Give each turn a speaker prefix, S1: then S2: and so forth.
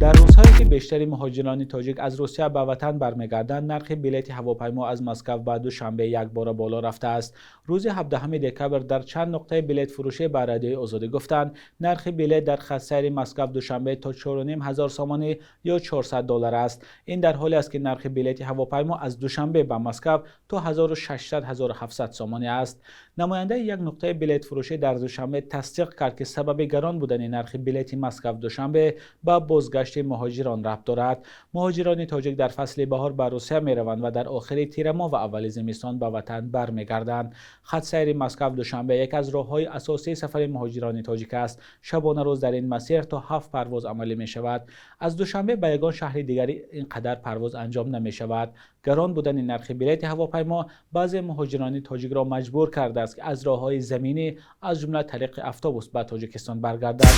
S1: Дар рӯзҳое ки бештари муҳоҷирони тоҷик аз Русия ба ватан бармегарданд, нархи билети ҳавопаймо аз Москва ба Душанбе якбора боло рафтааст. Рӯзи 17 декабр дар чанд нуқтаи билетфурӯшӣ ба Радиои Озодӣ гуфтанд, нархи билет дар хатти Москва — Душанбе то 4500 сомонӣ ё 400 доллар аст. Ин дар ҳоле аст, ки нархи билети ҳавопаймо аз Душанбе ба Москва то 1600, 1700 сомонӣ аст. Намояндаи як нуқтаи билетфурӯшӣ дар Душанбе тасдиқ кард, ки сабаби гарон будани нархи билети Москва — Душанбе ба бозгашти муҳоҷирон рабт дорад. Муҳоҷирони тоҷик дар фасли баҳор ба Русия мераванд ва дар охири тирмоҳ ва аввали зимистон ба ватан бармегарданд. Хатти Москва — Душанбе яке аз роҳҳои асосии сафари муҳоҷирони тоҷик аст. Шабонарӯз дар ин масир то ҳафт парвоз амалӣ мешавад. Аз Душанбе ба ягон шаҳри дигар инқадар парвоз анҷом намешавад. Гарон будани нархи билети ҳавопаймо баъзе муҳоҷирони тоҷикро маҷбур кардааст, ки аз роҳҳои заминӣ, аз ҷумла тариқи автобус, ба Тоҷикистон баргарданд.